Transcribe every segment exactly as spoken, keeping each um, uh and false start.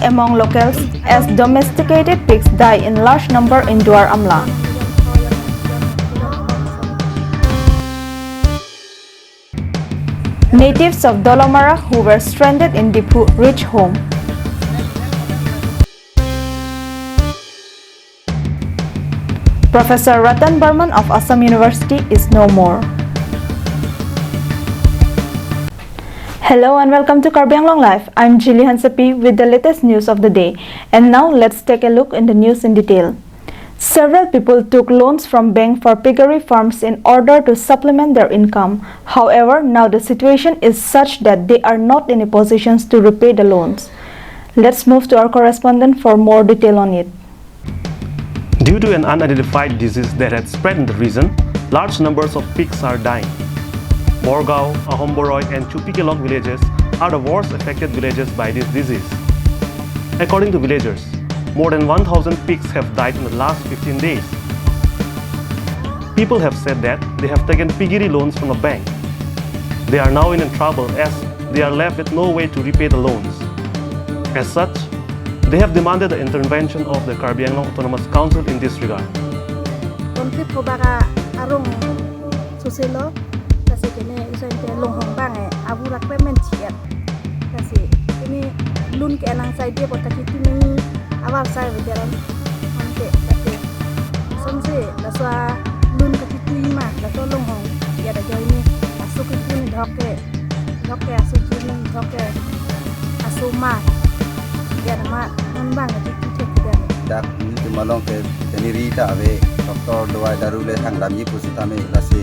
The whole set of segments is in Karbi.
among locals as domesticated pigs die in large number in Duar Amla. Natives of Dolamara who were stranded in Diphu reach home. Professor Ratan Barman of Assam University is no more. Hello and welcome to Karbi Anglong Live. I'm Jili Hansepi with the latest news of the day. And now let's take a look in the news in detail. Several people took loans from bank for piggery farms in order to supplement their income. However, now the situation is such that they are not in a position to repay the loans. Let's move to our correspondent for more detail on it. Due to an unidentified disease that had spread in the region, large numbers of pigs are dying. Borgaon, Ahomboroi, and Chupikelok villages are the worst affected villages by this disease. According to villagers, more than one thousand pigs have died in the last fifteen days. People have said that they have taken piggery loans from a bank. They are now in trouble as they are left with no way to repay the loans. As such, they have demanded the intervention of the Karbi Anglong Autonomous Council in this regard. Konflik ko baka arong soselo, lasi kene iso inte longhong bang e, abura klemen chiat. Lasi kene loan ke anang sai dia kota kiti neng awal sai veteran. Ante, ante. Sonse, laso a loan kiti ma, laso longhong chiat ajoine, aso kiti ni dhoke. Dhoke aso chini, dhoke aso ma. Dia ma, non bang ati kithek dia. Dak ni tu malong ke tani ri ta ave, doctor dawai daru le thang damji pusitame lasi.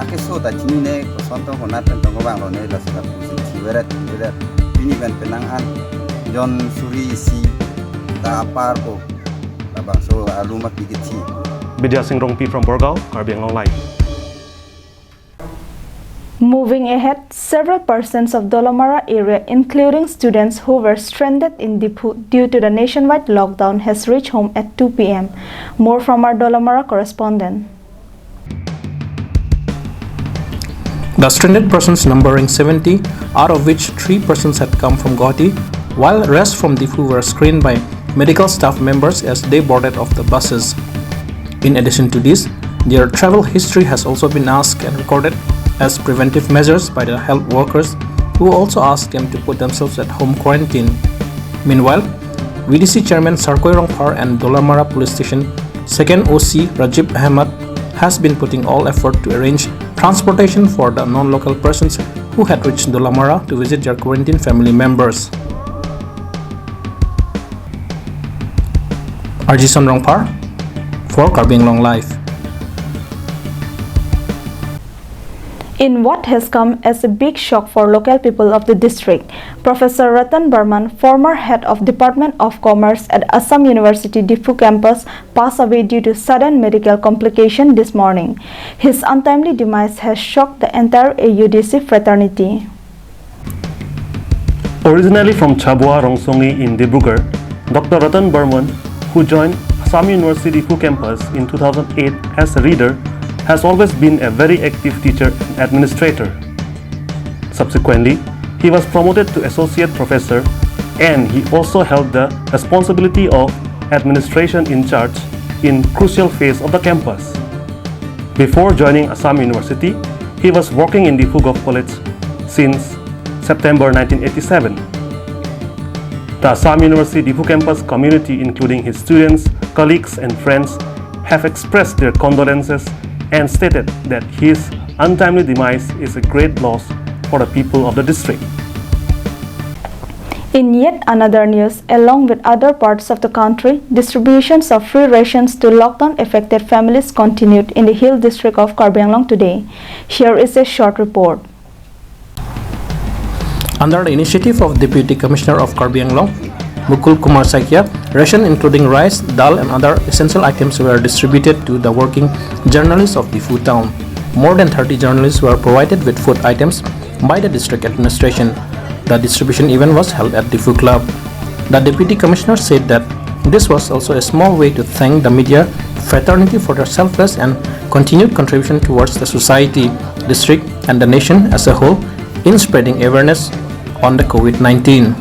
Akeso ta chinine, koson tong konat pen tong vanglo ne, lasi la pusi thi veret, thi veret. Pini pen penang an, jon suri isi ta apar ko. Labangso alu ma pigi thi. Bidya Singh Rongpi from Borgaon, Karbi Anglong Live. Moving ahead, several persons of Dolamara area, including students who were stranded in Diphu due to the nationwide lockdown, has reached home at two p m. More from our Dolamara correspondent. The stranded persons numbering seventy, out of which three persons had come from Guwahati, while rest from Diphu were screened by medical staff members as they boarded off the buses. In addition to this, their travel history has also been asked and recorded as preventive measures by the health workers, who also asked them to put themselves at home quarantine. Meanwhile, V D C Chairman Sarkoi Rongphar and Dolamara Police Station Second O C Rajiv Ahmed has been putting all effort to arrange transportation for the non-local persons who had reached Dolamara to visit their quarantine family members. Arjison Rongphar for Karbi Anglong Live. In what has come as a big shock for local people of the district, Professor Ratan Barman, former head of Department of Commerce at Assam University Diphu campus, passed away due to sudden medical complication this morning. His untimely demise has shocked the entire A U D C fraternity. Originally from Chabua Rongsongni in Dibrugarh, Doctor Ratan Barman, who joined Assam University Diphu campus in two thousand eight as a reader, has always been a very active teacher and administrator. Subsequently, he was promoted to associate professor and he also held the responsibility of administration in charge in crucial phase of the campus. Before joining Assam University, he was working in Diphu Govt College since September nineteen eighty-seven. The Assam University Diphu campus community, including his students, colleagues, and friends, have expressed their condolences and stated that his untimely demise is a great loss for the people of the district. In yet another news, along with other parts of the country, distributions of free rations to lockdown affected families continued in the Hill District of Karbi Anglong today. Here is a short report. Under the initiative of Deputy Commissioner of Karbi Anglong, Mukul Kumar Saikia, ration including rice, dal and other essential items were distributed to the working journalists of Diphu town. More than thirty journalists were provided with food items by the district administration. The distribution event was held at Diphu Club. The Deputy Commissioner said that this was also a small way to thank the media fraternity for their selfless and continued contribution towards the society, district, and the nation as a whole in spreading awareness on the COVID nineteen.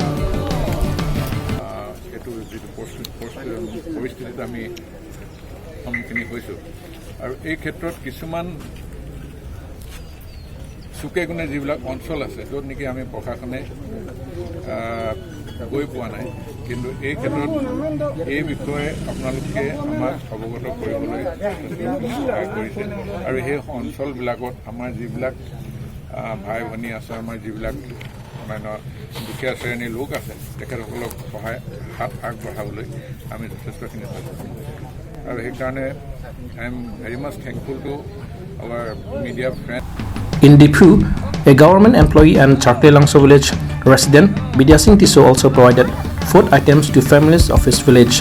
ক্ষেত্ৰত কিছুমান চুকে কোণে যিবিলাক অঞ্চল আছে, য'ত নেকি আমি প্ৰশাসনে, আহ, গৈ পোৱা নাই, কিন্তু এই ক্ষেত্ৰত এই বিষয়ে আপোনালোকে আমাক অৱগত কৰিবলৈ যথেষ্ট সহায় কৰিছে। আৰু সেই অঞ্চলবিলাকত আমাৰ যিবিলাক, আহ, ভাই ভনী আছে, আমাৰ যিবিলাক অন্যান্য দুখীয়া শ্ৰেণীৰ লোক আছে, তেখেতসকলক সহায় হাত আগবঢ়াবলৈ আমি যথেষ্টখিনি চেষ্টা কৰিম। আৰু সেইকাৰণে I am very much thankful to our media friends. In Diphu, a government employee and Charkle Langso village resident Bidya Singh Tisso also provided food items to families of his village.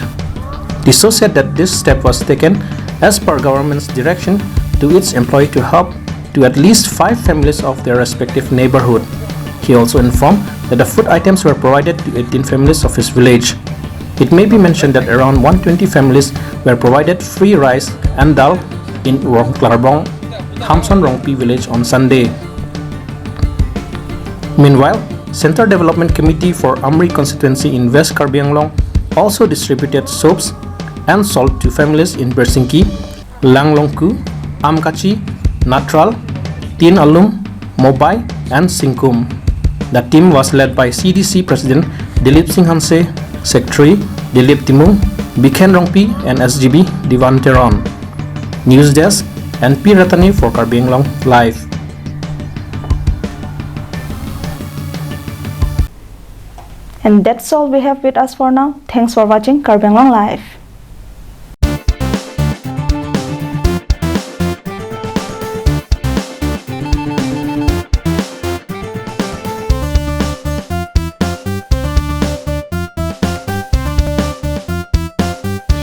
Tisso said that this step was taken as per government's direction to its employee to help to at least five families of their respective neighborhood. He also informed that the food items were provided to eighteen families of his village. It may be mentioned that around one twenty families were provided free rice and dal in Rongklarbong, Hamson Rongpi village on Sunday. Meanwhile, Central Development Committee for Amri constituency in West Karbi Anglong also distributed soaps and salt to families in Birsingki, Langlongku, Amkachi, Natral, Tin Alum, Mobai, and Singkum. The team was led by C D C President Dilip Singh Hanse, Secretary Dilip Timung, Bikhen Rongpi, and S G B Divan Teron. News Desk, N P Ratani for Karbi Anglong Live. And that's all we have with us for now. Thanks for watching Karbi Anglong Live.